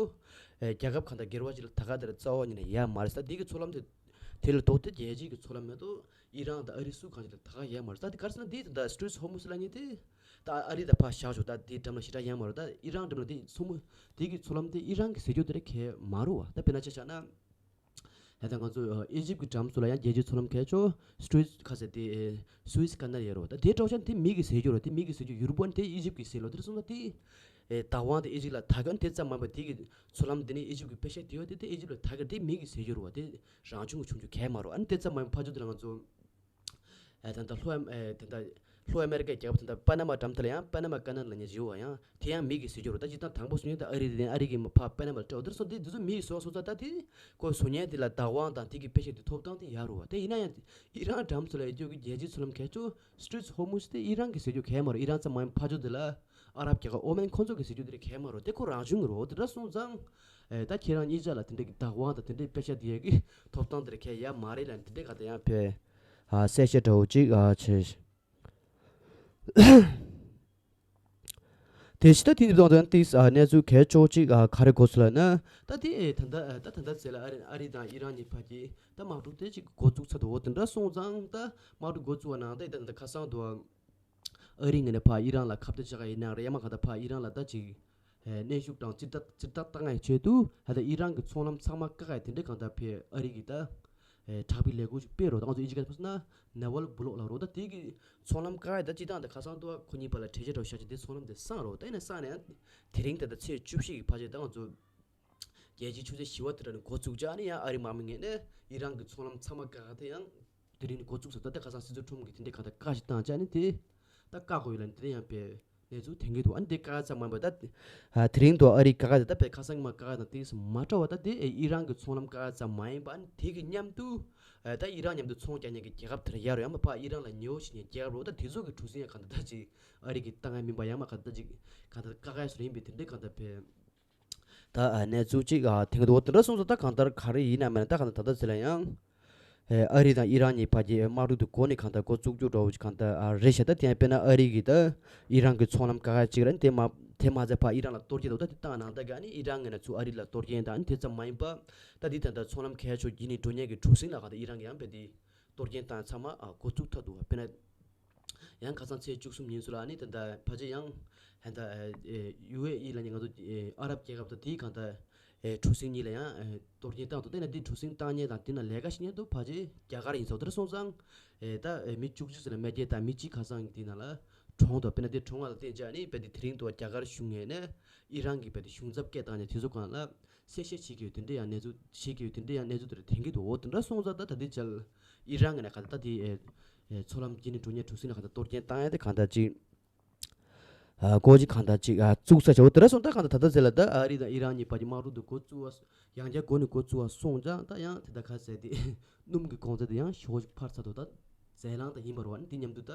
རྒྱལ་ཁབ་གང་ལྟར་སྒེར་བ་ཞིག་ལ་ད་ག་དེར་རྩ་བ་ཉིད་ནས་ཡོད་མ་རེད། ད་དེ་གི་མཚོ་ལམ་དེ་དེ་ལ་ལྡོག་སྟེ་རྒྱལ་སྤྱིའི་གི་མཚོ་ལམ་མ་གཏོགས་ཨི་རན་དང་ཨ་རི་སུ་གང་ཞིག་ལ་ད་ག་ཡོད་མ་རེད། ད་དེ་ག་རེ་ཟེར་ན་དེ་ད་Straits of Hormuz ལབ་མཁན་དེ་ད་ཨ་རི་དང་ཕར་བཞག་ཆོག་ད་དེའི་འགྲམ་ལ་ཞེ་དྲག་ཡོད་མ་རེད། ད་ཨི་རན་འགྲམ་ལ་དེ་མཚོ་མོ་དེ་གི་མཚོ་ལམ་དེ་ཨི་རན་གི་ཟེར་རྒྱུ་དེ་རེད་གས་མ་རེད་བ། ད་དཔེར་ན་ཆ་བཞག་ན། ད་ལྟ་ང་ཚོ་ཨ་ཨི་ཇིབ་ཀྱི་འགྲམ་སུ་ལ་ཡང་རྒྱལ་སྤྱིའི་མཚོ་ལམ་གལ་ཆེ་ཤོས་Suez ཁ་ཟེར་དེ་ཨེ་Suez Canal ཡོད་རེད་བ། ད་དེ་འདྲ་བྱས་ན་དེ་མི་གིས་ཟེར་རྒྱུ་རེད། དེ་མི་གིས་ཟེར་རྒྱུ་ཡོ་རོབ་པ་ནི་དེ་ཨི་ཇིབ་ཀྱིས་ཟེར་ལོ། དེ་རེད་སོང་ཙང་དེ་ཨེ་བདག་དབང་དེ་ཨི་ཇིབ་ལ་ད་ག་ནི་དེ་ཙམ་མ་ཡིན་པ་དེ་གི་མཚོ་ལམ་དེ་ནི་ཨི་ཇིབ་ཀྱི་པེ་ཤ་དེ་ཡོད་དེ་དེ་ཨི་ཇིབ་ལ་ད་ག་དེ་མི་གིས་ཟེར་རྒྱུ་རེད་བ། དེ་རང་བྱུང་གི་བྱུང་རྒྱུ་གས་མ་རེད་བ། ཨ་ནི་དེ་ཙམ་མ་ཡིན་ཕར་ཕྱོགས་དེ་ལ་ང་ཚོ་ཨེ་ད་ལྟ་ལྷོ་ཨམ་ཨེ་ད་ལྟ་ལྷོ་ཨ་མེ་རི་ཀའི་རྒྱལ་ཁབ་ད་ལྟ་པ་ན་མ་འགྲམ་དེ་ལ་ཡང་པ་ན་མ་ཀ་ནལ་ལབ་མཁན་ཞིག་ཡོད་བ། ཡང་དེ་ཡང་མི་གིས་ཟེར་རྒྱུ་རེད། ད་སྤྱིར་བཏང་དང་པོ་བཟོ་མཁན་དེ་ཨ་རི་རེད། ཨ་རི་གིས་མར་ཕར་པ་ན་མ་ལ་སྤྲད་འོ། དེ་སོང་དེ་དེ་ཚོ་མི་གིས་བཟོ་བ་སོང་ཙང་ད་དེ་ཁོ་བཟོ་མཁན་དེ་ལ་བདག་དབང་དང་དེ་གི་པེ་ཤ་དེ་ཐོབ་ཐང་དེ་ཡོད་རེད་བ། དེ་ཡིན་ན་ཡང་ཨི་རན་འགྲམ་སུ་ལ་ཡོད་རྒྱུ་གི་རྒྱལ་སྤྱིའི་མཚོ་ལམ་གལ་ཆེ་ཤོས་Straits of Hormuz དེ་ཨི་རན་གིས་ཟེར་རྒྱུ་གས་མ་རེད། ཨི་རན་ཙམ་མ་ཡིན་ཕར་ཕྱོགས་དེ་ལ་ཨ་རབ་རྒྱལ་ཁབ་ཨོ་མན་ཁོང་ཚོ་གིས་ཟེར་རྒྱུ་དེ་རེད་གས་མ་རེད། དེ་ཁོ་རང་བྱུང་གི་རེད། དེ་འདྲ་སོང་ཙང་ཨེ་ད་ཁྱེད་རང་གཉིས་ཆ་ལ་དེ་འདྲ་གི་བདག་དབང་དང་དེ་འདྲའི་པེ་ཤ་དེ་ཡ་གི་ཐོབ་ཐང་དེ་རེད་གས་ཡོད་མ་རེད་ལབ་དེ་འདྲ་ག་དེ་ཡང་ཕེ་ ཨ་གསལ་བཤད་འདྲ་བོ་ཅིག་ཨ་བྱས། དེ་བཞིན་ད་དེ་ནི་གཏོང་དོན་ཏིས་ཨ་གནས་ཚུལ་གལ་ཆེ་བོ་ཅིག་ཨ་ག་རེ་གོ་སོང་ལབ་ན། ད་དེ་ཨེ་ད་ལྟ་ཨེ་ད་ད་ལྟ་ཟེར་ལ་ཨ་རི་ཨ་རི་དང་ཨི་རན་གཉིས་བར་གྱི་ད་དམག་འཁྲུག་དེ་ཅིག་འགོ་བཙུགས་ཚར་འདུག་འོ་དེ་འདྲ་སོང་ཙང་ད་དམག་འཁྲུག་འགོ་བཙུགས་པ་ནང་ད་ད་ད་ཁ་སང་དུ་ཨ་རི་ངོས་ནས་ཕར་ཨི་རན་ལ་ཁ་གཏད་བྱེད་ཀ་ཡིན་ནའང་རེད། ཡ་མ་ག་ད་ཕར་ཨི་རན་ལ་ད་ཅིག་ཨེ་གནོན་ཤུགས་དང་ཅིག་ད་ཅིག་ད་བཏང་ཡ་ཆེད་དུ་ད་ད་ཨི་རན་གྱི་ཚོང་ལམ་ཚང་མ་བཀག་ཡ་དེ་འདྲ་གང་ད་ཕེ་ཨ་རི་གི་ད་ཨེ་དྲག་པའི་ལས་འགུལ་ཞིག་སྤེལ་རོགས། ད་ང་ཚོ་ཨིན་ཇི་སྐད་ཕར་ཟེར་ན་ནེ་ཝལ་བྷ་ལོག་ལབ་རོགས། ད་དེ་གི་ཚོང་ལམ་བཀག་ཡ་ད་སྤྱིར་བཏང་ད་ཁ་སང་དུ་ཁོ་གཉིས་བར་ལ་གྲོས་ཆོད་འདྲ་བོ་བཞག་ཅིག་དེ་ཚོང་ལམ་དེ་བསྲང་རོགས། ད་ཡིན་ན་བསྲང་ནས་ཡང་དེ་རིང་ད་ལྟ་ཚེས་བཅུ་བཞི་གི་ཕལ་ཆེར་ད་ང་ཚོ་རྒྱལ་སྤྱིའི་ཆུ་ཚོད་བཞི་པ་དེ་འདྲ་ནས་འགོ་བཙུགས་བྱས་ནས་ཡང་ཨ་རི་དམག་མི་ངོས་ནས་ཨི་རན་གྱི་ཚོང་ལམ་ཚང་མ་བཀག་དེ་ཡང་དེ་རིང་ནས་འགོ་བཙུགས་སོང་། ད་ལྟ་ཁ་སང་སྲིད་ཚོགས་ཁྲོམ་གྱི་དེ་འདྲའི་གང་ལྟར་བཀག་ཞིག་བཏང་བྱས་ནས་དེ་ད་བཀག་དགོས་ཡོད་ལབ་ནས་དེ་ཡང་པའི་གནས་ཚུལ་དེ་འགའ་འདུག་ཨ་ནི་དེ་བཀག་ཡ་ཙམ་མ་ཡིན་པ་ད་ཨ་དེ་རིང་དུ་ཨ་རིའི་བཀག་ཡ་དེ་ད་པའི་ཁ་སང་གི་མ་བཀག་ཡ་དང་དེ་མ་འདྲ་བ་ད་དེ་ཨི་རན་གྱི་ཚོང་ལམ་བཀག་ཡ་ཙམ་མ་ཡིན་པ་ཨ་ནི་དེ་གི་མཉམ་དུ་ཨ་ད་ཨི་རན་མཉམ་དུ་ཚོང་རྒྱག་མཁན་གྱི་རྒྱལ་ཁབ་དེ་འདྲ་ཡོད་རེད། ཡང་མ་ཕར་ཨི་རན་ལ་ཉེ་བོ་ཞིག་ཉེ་རྒྱལ་ཁབ་རེད། ད་དེ་ཚོ་གི་གྲུ་གཟིངས་ཡང་གང་ལྟར་ད་ཅིག་ཨ་རི་གི་བཏང་ཡ་མིན་པ་ཡང་མ་གང་ལྟར་ད་ཅིག་གང་ལྟར་བཀག་ཡ་ཞིག་རེད་ཡིན་པས་དེ་འདྲའི་གང་ལྟར་པའི་ད་ཨ་གནས་ཚུལ་ཅིག་ཨ་དེ་འདྲ་འདུག་འོ་དེ་འདྲ་སོང་ཙང་ད་གང་ལྟར་ག་རེ་ཡིན་ན་མིན་ན་ད་གང་ལྟར་ད་ལྟ་ཟེར་ལ་ཡང་ཨ་ཨ་རི་དང་ཨི་རན་གཉིས་བར་གྱི་དམག་འཁྲུག་དེ་འགོ་ནས་གང་ལྟར་འགོ་བཙུགས་རྒྱུ་འདྲ་བོ་ཅིག་གང་ལྟར་ཨ་རེད་ཤག་ད་དེ་ཡང་དཔེར་ན་ཨ་རི་གིས་ད་ཨི་རན་གྱི་ཚོང་ལམ་བཀག་ཡ་ཅིག་རེད། དེ་མ་དེ་མ་ཚད་ཕར་ཨི་རན་ལ་གཏོར་སྐྱོན་འདུག་ད་དེ་བཏང་ནང་ད་ག་ཨ་ནི་ཨི་རན་ངོས་ནས་ཚུར་ཨ་རི་ལ་གཏོར་སྐྱོན་དང་ཨ་ནི་དེ་ཙམ་མ་ཡིན་པ་ད་དེ་ད་ལྟ་ཚོང་ལམ་གལ་ཆེ་ཤོས་ཡིན་ནི་འགྲོ་མཁན་གྱི་གྲུ་གཟིངས་ལ་གང་ལྟར་ཨི་རན་གྱིས་ཡང་དཔེ་དེ་གཏོར་སྐྱོན་བཏང་ཚང་མ་ཨ་འགོ་བཙུགས་ཐབས་འདུག་དཔེར་ན། ཡང་ཁ་སང་ཚེས་བཅུ་གསུམ་ཉིན་སུ་ལ་ཨ་ནི་ད་ལྟ་ཕལ་ཆེར་ཡང་ཧན་ད་ཨེ་ཡུ་ཨེ་ཨི་ལ་ནི་ང་ཚོ་ཨེ་ཨ་རབ་རྒྱལ་ཁབ་དང་དེའི་གང་ལྟར་ཨེ་གྲུ་གཟིངས་གཉིས་ལ་ཡང་ཨེ་གཏོར་སྐྱོན་བཏང་འདུག་དེ་ན་དེ་གྲུ་གཟིངས་བཏང་མཁན་དང་དེ་ན་ལས་ཀ་བྱེད་མཁན་དུ་ཕལ་ཆེར་རྒྱ་གར་ཡིན་ཟེར་བ་དེ་འདྲ་སོང་ཙང་ཨེ་ད་ཨེ་མི་བཅུ་གཅིག་ཙམ་ལ་མེ་མདས་བཏང་མི་གཅིག་ཁ་སང་དེ་ན་ལ་གྲོངས་འདུག་དཔེར་ན་དེ་གྲོངས་པ་ལ་བརྟེན་བྱས་ཨ་ནི་དཔེ་དེ་དེ་རིང་དུ་རྒྱ་གར་གཞུང་ངོས་ནས་ཨི་རན་གྱི་དཔེ་དེ་གཞུང་ཚབ་སྐད་བཏང་ནས་དེ་ཚོ་གང་ལ། གསལ་བཤད་བྱེད་ཀྱི་ཡོད་དེ་འདྲ་ཡང་གནས་ཚུལ་བྱེད་ཀྱི་ཡོད་དེ་འདྲ་ཡང་གནས་ཚུལ་དེ་འདྲ་དྲན་གྱི་འདུག་འོ་དེ་འདྲ་སོང་ཙང་ད་ད་ལྟའི་ཆར་ཨི་རན་ངོས་ནས་ག་ད་ད་དེ་ཨེ་ཚོང་ལམ་བརྒྱུད་ནས་འགྲོ་མཁན་གྲུ་གཟིངས་ལ་ག་ད་གཏོར་སྐྱོན་བཏང་ཡ་དེ་གང་ལྟར་ཅིག་ཨ་སྒོ་ཅིག་གང་ལྟར་ཅིག་ཨ་བཙུགས་ས་བྱ་འོ་དེ་འདྲ་སོང་ད་གང་ལྟར་ད་ལྟ་ཟེར་ལ་ད་ཨ་རི་དང་ཨི་རན་གཉིས་བར་གྱི་དམག་འཁྲུག་དེ་འགོ་བཙུགས་པ་ཡང་བསྐྱར་འགོ་ནས་འགོ་བཙུགས་པ་སོང་ཙང་ད་ཡང་དེ་ད་ག་ཟེར་དེ་སྣུམ་གྱི་གོང་ཚད་དེ་ཡང་ཞེ་པོ་ཅིག་འཕར་ཚར་འདུག་ད་ཟས་ལངས་ད་ཡིན་པ་རེད་བ། ཨ་ནི་དེ་མཉམ་དུ་ད་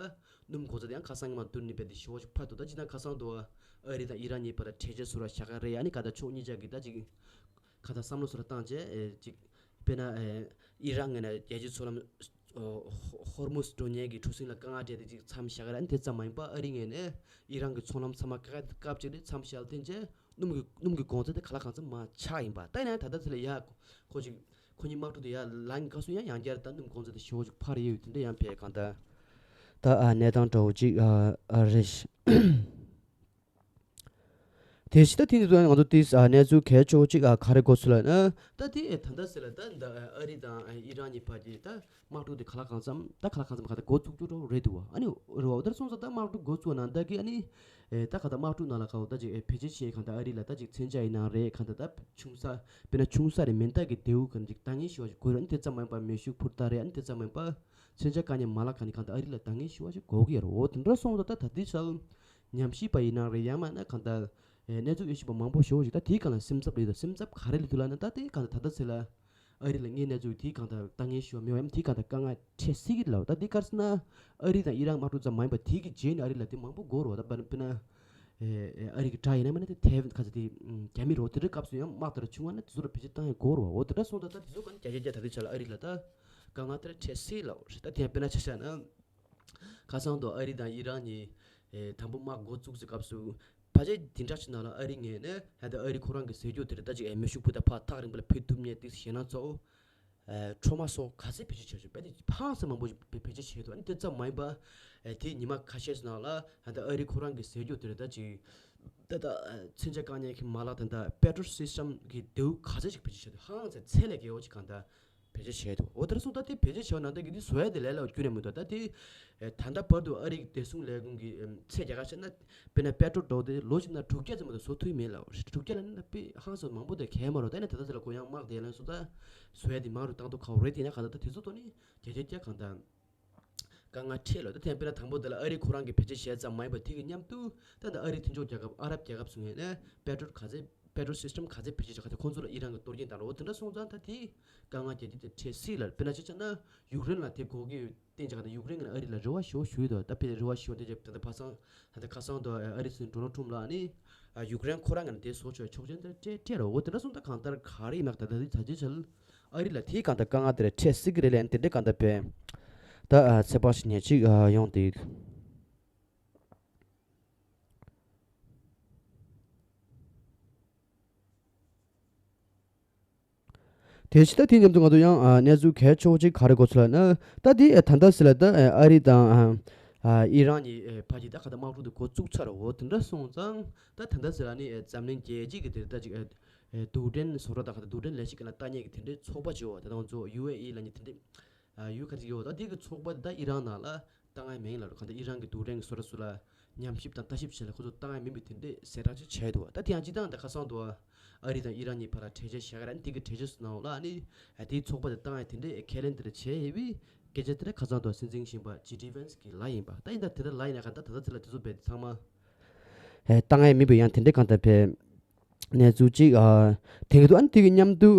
སྣུམ་གོང་ཚད་དེ་ཡང་ཁ་སང་གི་མ་བསྡུར་ནས་རྦད་དེ་ཞེ་པོ་ཅིག་འཕར་འདུག་ད་ཅི་ད་ཁ་སང་དུ་ཨ་རི་དང་ཨི་རན་གཉིས་བར་ལ་གྲོས་ཆོད་བཟོ་ར་བཞག་ག་རེད། ཨ་ནི་ག་ད་ཕྱོགས་གཉིས་ཆ་གི་ད་ཅིག་ག་ད་བསམ་བློ་བཟོ་ར་བཏང་བྱས་ཨེ་ཅིག་དཔེར་ན་ཨེ་ཨི་རན་ངོས་ནས་རྒྱལ་སྤྱིའི་ཚོང་ལམ་ཨོ་ཧོ་ཧོར་མུས་འགྲོ་མཁན་གྱི་གྲུ་གཟིངས་ལ་དཀའ་ངལ་འཕྲད་དེ་ཅིག་མཚམས་བཞག་ག་རེད། ཨ་ནི་དེ་ཙམ་མ་ཡིན་པ་ཨ་རི་ངོས་ནས་ཨི་རན་གྱི་ཚོང་ལམ་ཚང་མ་བཀག་སྐབས་ཅིག་ནས་མཚམས་བཞག་ལ་བརྟེན་བྱས་སྣུམ་གྱི་སྣུམ་གྱི་གོང་ཚད་དེ་ག་ལ་གང་འཚམ་མར་ཆག་ཡིན་པ། ད་ཡིན་ན་ད་ལྟ་དེ་ལ་ཡ་ཁོ་ཅིག་ཁོ་གཉིས་དམག་འཁྲུག་དེ་ཡར་ལངས་སྐབས་སུ་ཡང་ཡང་བསྐྱར་ད་སྣུམ་གོང་ཚད་དེ་ཞེ་པོ་ཅིག་འཕར་ཡོད་དེ་འདྲ་ཡང་བས་གང་ལྟར་ད་ཨ་གནས་སྟངས་འདྲ་བོ་ཅིག་ཨ་ཨ་རེད། དེ་བཞིན་ད་དེ་ནི་ང་ཚོ་དེ་ཨ་གནས་ཚུལ་གལ་ཆེ་བོ་ཅིག་ཨ་ག་རེ་གོ་ཚུལ་ལ་ན་ད་དེ་ཨེ་ད་ལྟ་ཟེར་ལ་ད་འདི་ཨ་རི་དང་ཨ་ཨི་རན་གཉིས་བར་གྱི་ད་དམག་འཁྲུག་དེ་ག་ལ་གང་འཚམ་ད་ག་ལ་གང་འཚམ་ག་ད་འགོ་བཙུགས་རྒྱུ་འདྲ་བོ་རེད་འདུག་བ། ཨ་ནི་རེད་བ། འོ་དེར་སོང་ཙང་ད་དམག་འཁྲུག་འགོ་བཙུགས་ན་ད་གི་ཨ་ནི་ཨེ་ད་ག་ད་དམག་འཁྲུག་ནང་ལ་ག་འོ་ད་ཅིག་ཨེ་བེད་སྤྱོད་བྱེད་གང་ད་ཨ་རི་ལ་ད་ཅིག་མཚོན་ཆ་ཡིན་ན་རེད་གང་ད་ད་ཆུང་ས་དཔེར་ན་ཆུང་ས་རེད་མིན་ད་གི་མདེའུ་གང་ཅིག་ད་ངེས་ཤེས་པ་ཞིག་དགོས་རེད། ཨ་ནི་དེ་ཙམ་མ་ཡིན་པ་མེ་ཤུགས་འཕུར་མདའ་རེད། ཨ་ནི་དེ་ཙམ་མ་ཡིན་པ། མཚོན་ཆ་བཀག་ཉར་མ་ལག་ག་ནས་གང་ལྟར་ཨ་རི་ལ་འདང་ངེས་ཞུ་བ་ཞིག་དགོས་ཀྱི་ཡོད་རེད། འོ་དེ་འདྲ་སོང་ཙང་ད་ད་ལྟའི་ཆར་ཉམས་ཞིབ་པ་ཡིན་ན་རེད་ཡང་མིན་ན་གང་ལྟར་ཨེ་གནས་ཚུལ་དབྱེ་ཞིབ་པ་མང་པོ་ཞེ་པོ་ཞིག་ད་དེའི་སྒང་ལ་སེམས་འཚབ་རེད་ད། སེམས་འཚབ་ག་རེ་ལ་ཐུག་ལབ་ན་ད་དེ་གང་ལྟར་ད་ལྟ་ཚེ་ལ་ཨ་རི་ལ་ངའི་གནས་ཚུལ་དེའི་གང་ལྟར་འདང་ངེས་ཞུ་བ་མེད་པ་ཡང་དེའི་གང་ལྟར་དཀའ་ངལ་འཕྲད་སྲིད་ཀྱི་རེད་ལབ། ད་དེ་ག་རེ་ཟེར་ན་ཨ་རི་དང་ཨི་རན་དམག་འཁྲུག་ཙམ་མ་ཡིན་པ་དེའི་གི་རྗེས་ནས་ཨ་རི་ལ་དེ་མང་པོ་དགོས་རེད་བ། ད་དཔེར་ན་ཨེ་ཨེ་ཨ་རི་གི་དགྲ་ཡིན་ན་མིན་ན་དེ་ཐེ་ཝན་ག་ཚོད་དེ་རྒྱ་མི་རེད་བ། དེ་འདྲའི་སྐབས་སུ་ཡང་དམག་དེ་འདྲ་བྱུང་བ་ན་དེ་ཚོ་ལ་བེད་སྤྱོད་བཏང་ཡ་དགོས་རེད་བ། འོ་དེ་འདྲ་སོང་ཙང་ད་དེ་ཚོ་ག་ནས་བརྒྱ་ཆ་བརྒྱ་ད་ལྟའི་ཆ་ལ་ཨ་རི་ལ་ད་དཀའ་ངལ་དེ་འདྲ་འཕྲད་སྲིད་ལབ་རེད། ད་དེ་ཡང་དཔེར་ན་ཆ་བཞག་ན། ཁ་སང་དུ་ཨ་རི་དང་ཨི་རན་གཉིས་ཨེ་དང་པོ་དམག་འགོ་བཙུགས་ཟེར་སྐབས་སུ་ཕལ་ཆེར་བདུན་ཕྲག་གཅིག་ནང་ལ་ཨ་རི་ངོས་ནས་ཧ་ད་ཨ་རི་ཁོ་རང་གི་ཟས་རྒྱུ་དེ་རེད་ད་ཅིག་ཨེ་མེ་ཤུགས་འཕུར་མདའ་ཕར་ཐག་རིང་པོ་ལ་འཕུར་ཐུབ་མཁན་ཏིག་ཞེད་སྣང་ཚ་བོ་ཨེ་ཁྲོ་མ་སོགས་ག་ཚད་བེད་སྤྱོད་བྱས་བྱུང་བས་ཏེ་ཧང་སང་མང་པོ་ཞིག་བེད་སྤྱོད་བྱས་འདུག་ཨ་ནི་དེ་ཙམ་མ་ཡིན་པ་ཨེ་དེ་ཉི་མ་ཁ་ཤས་ནང་ལ་ཧ་ད་ཨ་རི་ཁོ་རང་གི་ཟས་རྒྱུ་དེ་རེད་ད་ཅིག་ད་ད་ཨེ་མཚོན་ཆ་བཀག་ཉར་གྱི་མ་ལག་དང་ད་པེ་ཊོལ་སི་སི་ཊམ་གི་མདེའུ་ག་ཚད་ཅིག་བེད་སྤྱོད་བྱས་འདུག་ཧང་སང་ཚད་ལས་བརྒལ་བ་ཅིག་གང་ལྟར། བེད་སྤྱོད་བྱས་འདུག་འོ་དེར་སོང་ད་དེ་བེད་སྤྱོད་བྱས་པ་ནང་ད་གི་དེ་བཟོ་ཡ་དེ་ལས་སླ་བོ་ཁྱོན་ནས་མི་འདུག་ད་དེ་ཨེ་ད་ལྟ་བར་དུ་ཨ་རིའི་བདེ་སྲུང་ལས་ཁུངས་ཀྱི་ཨེམ་ཚད་རྒྱག་ཁ་བྱས་ན་དཔེར་ན་པེ་ཊོལ་འདྲ་བོ་དེ་ལོ་གཅིག་ནང་དྲུག་བརྒྱ་ཙམ་མ་གཏོགས་བཟོ་ཐུབ་མེད་ལ། དྲུག་བརྒྱ་ལ་ནི་དཔེ་ཧང་སང་མང་པོ་དེ་གས་མ་རོ། ད་ནི་ད་ལྟ་དེ་ལ་ཁོ་ཡང་དམག་དེ་ལ་སོང་ད་བཟོ་ཡ་དེ་མང་རུ་བཏང་ཐུབ་ཁག་པོ་རེད། དེ་ཡིན་ན་གང་ལྟར་ད་དེ་ཚོ་ཐོག་ནས་བརྒྱ་ཆ་བརྒྱ་གང་ལྟར་དཀའ་ངལ་འཕྲད་ལ། ད་དེ་དཔེར་ན་དང་པོ་དེ་ལ་ཨ་རིའི་ཁོ་རང་གི་བེད་སྤྱོད་བྱས་ཙམ་མ་ཡིན་པར་དེ་གི་མཉམ་དུ་ད་ལྟ་ཨ་རིའི་མཐུན་ཕྱོགས་རྒྱལ་ཁབ་ཨ་རབ་རྒྱལ་ཁབ་ཚོ་ངོས་ནས་པེ་ཊོལ་ག་ཚད་པེ་ཊོལ་སི་སི་ཊམ་ག་ཚད་བེད་སྤྱོད་བྱེད་ག་ཚད་ཁོང་ཚོ་ལ་ཨི་རན་གྱི་གཏོར་སྐྱོན་བཏང་རོགས་དེ་འདྲ་སོང་ཙང་ད་དེ་དཀའ་ངལ་རྒྱ་ཆེ་དེ་འཕྲད་སྲིད་ལ། དཔེར་ན་ཆ་བཞག་ན་ཡུཀ་རེན་ལ་དེ་གོ་གི་ཡོད་བསྟན་བྱ་ག་ད་ཡུཀ་རེན་གྱི་ཨ་རི་ལ་རེ་བ་ཞུ་ཞུ་ཡོད་དོ། ད་དཔེ་རེ་བ་ཞུ་བ་དེ་རྗེས་ད་ད་ཁ་སང་ད་ད་ཁ་སང་དུ་ཨ་རི་སྲིད་འཛིན་ཌོ་ནལ་ཊམ་ལགས་ནི་ཨ་ཡུཀ་རེན་ཁོ་རང་གི་དེ་བཟོ་ཆོག་ཆོག་མཆན་དེ་སྤྲད་སྤྲད་རོགས་འོ་དེ་འདྲ་སོང་ད་གང་ལྟར་ག་རེ་ཡིན་ན་ད་ད་དེ་ད་ཅི་བྱ་ཨ་རི་ལ་དེའི་གང་ལྟར་དཀའ་ངལ་དེ་རེ་འཕྲད་སྲིད་ཀྱི་རེད་ལན་དེ་འདྲའི་གང་ལྟར་བས། ད་ཨ་ཚེ་དཔག་ཞིག་ཉེ་གཅིག་ཨ་ཡོང་དེ། དེ་བཞིན་ད་དེ་མཉམ་དུ་ང་ཚོ་ཡང་ཨ་གནས་ཚུལ་གལ་ཆེ་བོ་ཅིག་ག་རེ་གོ་ཚུལ་ལ་ན། ད་དེ་ཨ་ད་ལྟ་ཟེར་ལ་ད་ཨ་ཨ་རི་དང་ཨ་ཨ་ཨི་རན་གཉིས་ཨ་ཕ་གི་ད་ག་ད་དམག་འཁྲུག་དེ་འགོ་བཙུགས་ཚར་འོ་དེ་འདྲ་སོང་ཙང་ད་ད་ལྟ་ཟེར་ལ་ནི་ཨ་འཛམ་གླིང་རྒྱལ་སྤྱི་གི་དེ་ད་ཅིག་ཨ་ཨ་རྡུལ་ཕྲན་བཟོ་གྲྭ་དང་ག་ད་རྡུལ་ཕྲན་ལས་གཞི་གི་ལ་ལྟ་མཁན་གི་དེ་འདྲའི་ཚོགས་པ་ཅིག་འོ་ད་ང་ཚོ་ཡུ་ཨེ་ཨི་ལ་ནི་དེ་འདྲའི་ཨ་ཡུལ་ཁ་ཅིག་ཡོད། ད་དེ་གི་ཚོགས་པ་དེ་ད་ཨི་རན་ནང་ལ་ལྟ་མཁན་མིན་ལ་གང་ལྟར་ཨི་རན་གྱི་རྡུལ་ཕྲན་གྱི་བཟོ་གྲྭ་ཚོ་ལ་ཉམས་ཞིབ་དང་ལྟ་ཞིབ་བྱེད་ལ་ཁོ་ཚོ་ལྟ་མཁན་མིན་པའི་དེ་འདྲས་ཟེར་གྲངས་ཅིག་བྱས་འདུག་ད་དེ་ཡང་སྤྱི་བཏང་ད་ཁ་སང་དུ་ཨ་རི་དང་ཨི་རན་གཉིས་བར་ལ་གྲོས་ཆོད་བཞག་ག་ར་ནི་དེ་གི་གྲོས་ཆོད་སུ་ནང་ལ་ནི་ཨ་དེའི་ཚོགས་པ་དེ་ལྟ་མཁན་དེ་འདྲས་ཁས་ལེན་དེ་འདྲ་བྱས་ཡོད་པའི་སྐད་ཆ་དེ་འདྲ་ཁ་སང་དུ་སྲིད་འཛིན་གཞོན་པ་ཇེ་ཌི་ཝན་སི་གིས་ལབ་ཡིན་པ། ད་ཡིན་ད་དེ་འདྲ་ལབ་ཡིན་ན་ག་ད་ད་ལྟ་ཚེ་ལ་དེ་ཚོ་རྦད་དེ་ཚང་མ་ཨེ་ལྟ་མཁན་མིན་པའི་ཡང་དེ་འདྲས་གང་ལྟར་བས། གནས་ཚུལ་གཅིག་ཨ་དེང་གི་འདུག་ཨ་ནི་དེ་གི་མཉམ་དུ་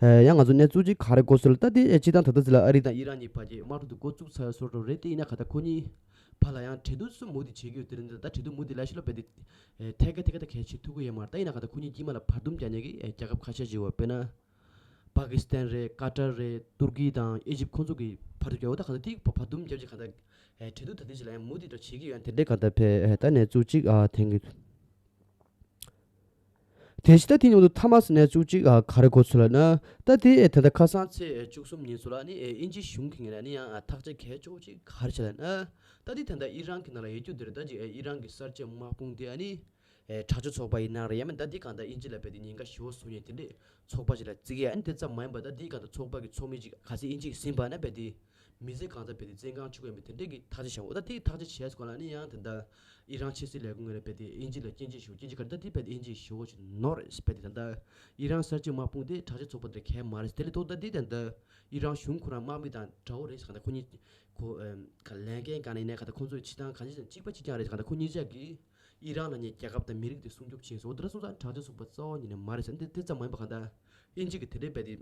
ཨ་ཡང་ང་ཚོ་གནས་ཚུལ་གཅིག་ག་རེ་གོ་སོང་ལ་ད་དེ་སྤྱི་བཏང་ད་ལྟ་ཚེ་ལ་ཨ་རི་དང་ཨི་རན་གཉིས་བར་གྱི་དམག་འཁྲུག་དེ་འགོ་བཙུགས་ཚར་སོ་འགྲོ་རེད། དེ་ཡིན་ན་ག་ད་ཁོ་གཉིས་བར་ལ་ཡང་འབྲེལ་མཐུད་སུ་མུ་མཐུད་བྱེད་ཀྱི་ཡོད། དེ་རིང་ད་འབྲེལ་མཐུད་མུ་མཐུད་ལས་ཤོད་ལ་བས་དེ་ཐད་ཀ་ཐད་ཀ་ད་གལ་ཆེ་ཐུག་གི་ཡོད་མ་རེད། ད་ཡིན་ན་ག་ད་ཁོ་གཉིས་དཀྱིལ་མ་ལ་བར་འདུམ་རྒྱག་མཁན་གྱི་རྒྱལ་ཁབ་ཁ་ཤས་ཤིག་ཡོད། དཔེར་ན་པ་ཀི་སི་ཐན་རེད། ཀ་ཏར་རེད། ཏུར་ཀི་དང་ཨི་ཇིབ་ཁོང་ཚོ་གི་བར་དུ་རྒྱལ་བ་ད་ག་ད་དེ་བར་འདུམ་རྒྱབ་ཀྱི་ག་ད་འབྲེལ་མཐུད་ད་དེ་ཞིག་ལ་ཡང་མུ་མཐུད་ད་བྱེད་ཀྱི་ཡོད། དེ་འདྲའི་ག་ད་བས་ད་གནས་ཚུལ་གཅིག་ཨ་དེང་གི་དེ་བཞིན་ད་དེ་མཉམ་དུ་ཐ་མ་སི་གནས་ཚུལ་གཅིག་ཨ་ག་རེ་གོ་ཚུལ་ལ་ན། ད་དེ་ཨེ་ད་ལྟ་ཁ་སང་ཚེས་བཅུ་གསུམ་ཉིན་ཚོ་ལ་ནི་ཨེ་དབྱིན་ཇི་གཞུང་གི་ངོས་ནས་ནི་ཡང་ཨ་ཐག་གཅོད་གལ་ཆེ་བོ་ཅིག་ག་རེ་བྱས་ལ་ན། ད་དེ་ད་ལྟ་ཨི་རན་གྱི་ནང་ལ་ཡོད་རྒྱུ་དེ་རེད། ད་ཅིག་ཨེ་ཨི་རན་གྱི་གསར་བརྗེ་དམག་དཔུང་དེ་ཨ་ནི་ཨེ་དྲག་སྤྱོད་ཚོགས་པ་ཡིན་ན་རེད། ཡང་མིན་ད་དེ་གང་ལྟར་དབྱིན་ཇི་ལ་བས་དེ་ཉེན་ཁ་ཞེ་པོ་བཟོ་མཁན་དེ་འདྲས་ཚོགས་པ་ཅིག་ལ་བརྩི་གི་ཡ། ཨ་ནི་དེ་ཙམ་མ་ཡིན་པ་ད་དེ་གང་ལྟར་ཚོགས་པ་གི་ཚོགས་མི་ཅིག་ག་ཚད་དབྱིན་ཇི་གིས་ཟིན་པ་ན་བས་དེ། མི་ཚེ་གང་ཚ་བས་དེ་བཙན་ཁང་ཆུ་ག་མི་དེ་འདྲས་ཀྱི་ཐག་གཅོད་བྱ་འོ། ད་དེ་ཐག་གཅོད་བྱས་སྐོར་ལ་ནི་ཡང་དེ་འདྲ་ཨི་རན་ཕྱི་སྲིད་ལས་ཁུངས་ངོས་ནས་བས་དེ་དབྱིན་ཇི་ལ་སྐྱོན་བརྗོད་ཞུ་སྐྱོན་བརྗོད་ག་རེ་ད་དེ་བས་དེ་དབྱིན་ཇི་ཞུ་བོ་ཞིག་ནོར་བས་དེ་ད་ལྟ་ཨི་རན་གསར་བརྗེ་དམག་དཔུང་དེ་དྲག་སྤྱོད་ཚོགས་པ་དེ་གལ་མ་རེད། དེ་ལས་ཐོག་ད་དེ་ད་ལྟ་ཨི་རན་གཞུང་ཁོ་རང་དམག་མི་དང་འདྲ་བོ་རེད་ཟེར་ག་ད་ཁོ་གཉིས་ཁོ་ཨེམ་ག་ལས་འགན་ག་ནས་ནས་ག་ད་ཁོ་ཚོའི་སྤྱི་བཏང་ག་ཅི་ཅང་གཅིག་པ་གཅིག་རྐྱང་རེད་ཟེར་ག་ད་ཁོ་གཉིས་ཆ་གིས་ཨི་རན་ལ་ཉེ་རྒྱལ་ཁབ་དང་མི་རིགས་དེ་སྲུང་སྐྱོབ་བྱེད་སོང་། འོ་དེ་འདྲ་སོང་ཙང་དྲག་སྤྱོད་ཚོགས་པ་རྩ་བ་ཉིད་ནས་མ་རེད་ཟེར། འདི་དེ་ཙམ་མ་ཡིན་པ་ག་ད་དབྱིན་ཇི་གི་དེ་འདྲས་བས་དེ།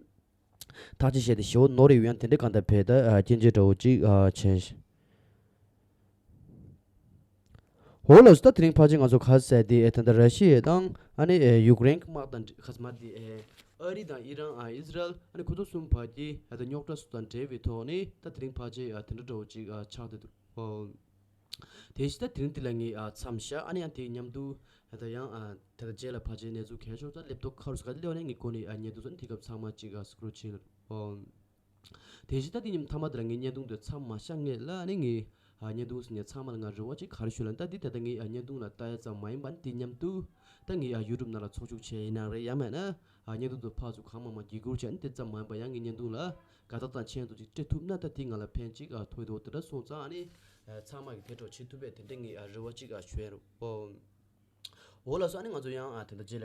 ཐག་གཅོད་བྱས་ཏེ་ཞེ་པོ་ནོར་ཡོད། ཡང་དེ་འདྲའི་གང་ལྟར་བས་ད་ཨ་སྐྱོན་བརྗོད་འདྲ་བོ་ཅིག་ཨ་བྱས། འོ་ལགས་སོ། ད་དེ་རིང་ཕལ་ཆེར་ང་ཚོ་ག་ཟེར་དེ་ཨེ་ད་ལྟ་ར་ཤི་ཡ་དང་ཨ་ནི་ཨེ་ཡུཀ་རེན་གྱི་དམག་དང་འབྲེལ་ཁ་མ་དེ་ཨེ་ཨ་རི་དང་ཨི་རན་ཨ་ཨི་ཟི་རལ་ཨ་ནི་ཁོ་ཚོ་གསུམ་བར་གྱི་ཨེ་ད་རྙོག་དྲ་སོགས་དང་འབྲེལ་བའི་ཐོག་ནས་ད་དེ་རིང་ཕལ་ཆེར་ཨ་དེ་འདྲ་འདྲ་བོ་ཅིག་ཨ་ཆགས་བསྡད་འདུག་ཨོ། དེ་བཞིན་ད་དེ་རིང་འདི་ལ་ངས་ཨ་མཚམས་བཞག་ཨ་ནི་ཡང་དེའི་མཉམ་དུ་ད་ལྟ་ཡང་ཨ་ད་ལྟ་རྗེས་ལ་ཕལ་ཆེར་གནས་ཚུལ་གལ་ཆེ་ཤོས་ད་ལེབ་ཏོག་ཁ་རུ་སུ་ག་ལེ་བ་ནས་ངས་གོ་ནས་ཨ་བརྙན་ཐུང་ཚོ་ནི་དེའི་སྐབས་ཚང་མ་གཅིག་ཨ་སི་ཀོ་རོལ་བྱས་ལ། ཨོ། དེ་བཞིན་ད་དེ་ཉིན་མཐའ་མ་དེ་ལ་ངས་བརྙན་ཐུང་དེ་མཚམས་མ་བཞག་ངེས་ལ་ཨ་ནི་ངས་ཨ་བརྙན་ཐུང་ཟིན་ནས་ཚང་མ་ལ་ང་རེ་བ་གཅིག་ག་རེ་ཞུ་ལ་ད་འདི་ད་ལྟ་ངས་ཨ་བརྙན་ཐུང་ལ་ལྟ་ཡ་ཙམ་མ་ཡིན་པ་ནི་དེ་མཉམ་དུ་ད་ངས་ཨ་ཡུ་ཊུབ་ནང་ལ་ཚོགས་ཞུགས་བྱས་ཡིན་ན་རེད། ཡང་མེད་ན་ཨ་བརྙན་ཐུང་དེ་ཕར་ཚུར་གང་མང་མང་བརྒྱུད་སྐུར་བྱས་ནས་དེ་ཙམ་མ་ཡིན་པ་ཡང་ངས་བརྙན་ཐུང་ལ་དགའ་རྟགས་དང་མཆན་ཐོ་ཅིག་སྤྲད་ཐུབ་ན་ད་དེ་ང་ལ་ཕན་གཅིག་ཨ་ཐོགས་འདུག་དེ་འདྲ་སོང་ཙང་ཨ་ནི་ཨ་ཚང་མ་གི་དེ་འདྲ་བྱེད་ཐུབ་པའི་དེ་འདྲ་ངས་ཨ་རེ་བ་གཅིག་ཨ་ཞུ་ཡ་རེད། ཨོ། འོ་ལགས་སོ། ཨ་ནི་ང་ཚོ་ཡང་ཨ་དེ་འདྲ་རྗེས་ལ།